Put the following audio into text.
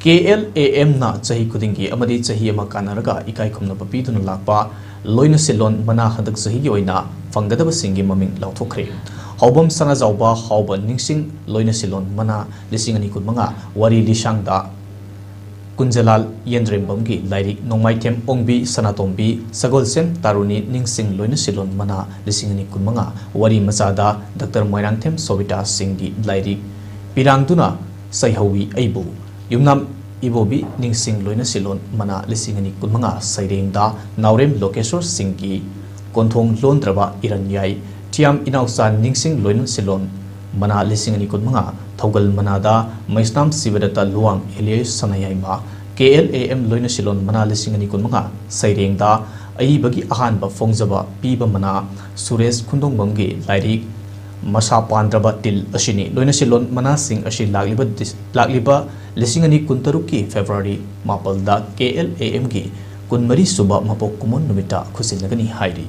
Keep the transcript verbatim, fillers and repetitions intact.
K L A ꯑꯦꯝꯅ ꯆꯍꯤ ꯈꯨꯗꯤꯡꯒꯤ ꯑꯃꯗꯤ ꯆꯍꯤ ꯑꯃ ꯀꯥꯟꯅꯔꯒ ꯏꯀꯥꯏ ꯈꯨꯝꯅꯕ ꯄꯤꯗꯨꯅ ꯂꯥꯛꯄ ꯂꯣꯏꯅꯁꯤꯜꯂꯣꯟ ꯃꯅꯥ ꯍꯟꯗꯛ ꯆꯍꯤꯒꯤ ꯑꯣꯏꯅ ꯐꯪꯒꯗꯕꯁꯤꯡꯒꯤ ꯃꯃꯤꯡ ꯂꯥꯎꯊꯣꯛꯈ꯭ꯔꯦ꯫ ꯍꯥꯎꯕꯝ ꯁꯅꯥꯖꯥꯎꯕ ꯍꯥꯎꯕ ꯅꯤꯡꯁꯤꯡ ꯂꯣꯏꯅꯁꯤꯜꯂꯣꯟ ꯃꯅꯥ ꯂꯤꯁꯤꯡ ꯑꯅꯤ ꯀꯨꯟꯃꯉꯥ, ꯋꯥꯔꯤ ꯂꯤꯁꯥꯡꯗ ꯀꯨꯟꯖꯂꯥꯜ ꯌꯦꯟꯗ꯭ꯔꯦꯝꯕꯝꯒꯤ ꯂꯥꯏꯔꯤꯛ, ꯅꯣꯡꯃꯥꯏꯊꯦꯝ ꯑꯣꯡꯕꯤ ꯁꯅꯥꯇꯣꯝꯕꯤ ꯁꯒꯣꯜꯁꯦꯝ ꯇꯥꯔꯨꯅꯤ ꯅꯤꯡꯁꯤꯡ ꯂꯣꯏꯅꯁꯤꯜꯂꯣꯟ ꯃꯅꯥ ꯂꯤꯁꯤꯡ ꯑꯅꯤ ꯀꯨꯟꯃꯉꯥ, ꯋꯥꯔꯤ ꯃꯆꯥꯗ ꯗꯥꯛꯇꯔ ꯃꯣꯏꯔꯥꯡꯊꯦꯝ ꯁꯣꯕꯤꯇꯥ ꯁꯤꯡꯒꯤ ꯂꯥꯏꯔꯤꯛ, ꯄꯤꯔꯥꯡꯗꯨꯅ ꯁꯩꯍꯧꯋꯤ ꯑꯩꯕꯨ, ꯌꯨꯝꯅꯥꯝ ꯏꯕꯣꯕꯤ ꯅꯤꯡꯁꯤꯡ ꯂꯣꯏꯅꯁꯤꯜꯂꯣꯟ ꯃꯅꯥ ꯂꯤꯁꯤꯡ ꯑꯅꯤ ꯀꯨꯟꯃꯉꯥ, ꯁꯩꯔꯦꯡꯗ ꯅꯥꯎꯔꯦꯝ ꯂꯣꯀꯦꯁꯣꯔ ꯁꯤꯡꯒꯤ ꯀꯣꯟꯊꯣꯡ ꯂꯣꯟꯗ꯭ꯔꯕ ꯏꯔꯟ ꯌꯥꯏ, ꯊꯤꯌꯥꯝ ꯏꯅꯥꯎꯆꯥ ꯅꯤꯡꯁꯤꯡ ꯂꯣꯏꯅꯁꯤꯜꯂꯣꯟ ꯃꯅꯥ ꯂꯤꯁꯤꯡ ꯑꯅꯤ ꯀꯨꯟꯃꯉꯥ, ꯊꯧꯒꯜ ꯃꯅꯥꯗ ꯃꯩꯁꯅꯥꯝ ꯁꯤꯕꯗꯠꯇ ꯂꯨꯋꯥꯡ ꯑꯦꯂꯤꯌꯥꯁ ꯁꯅꯥꯌꯥꯏꯃ, ꯀꯦ ꯑꯦꯜ ꯑꯦ ꯑꯦꯝ ꯂꯣꯏꯅꯁꯤꯜꯂꯣꯟ ꯃꯅꯥ ꯂꯤꯁꯤꯡ ꯑꯅꯤ ꯀꯨꯟꯃꯉꯥ, ꯁꯩꯔꯦꯡꯗ ꯑꯏꯕꯒꯤ ꯑꯍꯥꯟꯕ ꯐꯣꯡꯖꯕ ꯄꯤꯕ ꯃꯅꯥ ꯁꯨꯔꯦꯁ ꯈꯨꯟꯗꯣꯡꯕꯝꯒꯤ ꯂꯥꯏꯔꯤꯛ ꯃꯁꯥ ꯄꯥꯟꯗ꯭ꯔꯕ ꯇꯤꯜ ꯑꯁꯤꯅꯤ꯫ ꯂꯣꯏꯅꯁꯤꯜꯂꯣꯟ ꯃꯅꯥꯁꯤꯡ ꯑꯁꯤ ꯂꯥꯛꯂꯤꯕ ꯗꯤꯁ-, ꯂꯥꯛꯂꯤꯕ ꯂꯤꯁꯤꯡ ꯑꯅꯤ ꯀꯨꯟꯇꯔꯨꯛꯀꯤ ꯐꯦꯕ꯭ꯔꯨꯋꯥꯔꯤ ꯃꯥꯄꯜꯗ ꯀꯦ ꯑꯦꯜ ꯑꯦ ꯑꯦꯝꯒꯤ ꯀꯨꯟꯃꯔꯤ ꯁꯨꯕ ꯃꯄꯣꯛ ꯀꯨꯝꯑꯣꯟ ꯅꯨꯃꯤꯠꯇ ꯈꯨꯠꯁꯤꯟꯅꯒꯅꯤ ꯍꯥꯏꯔꯤ꯫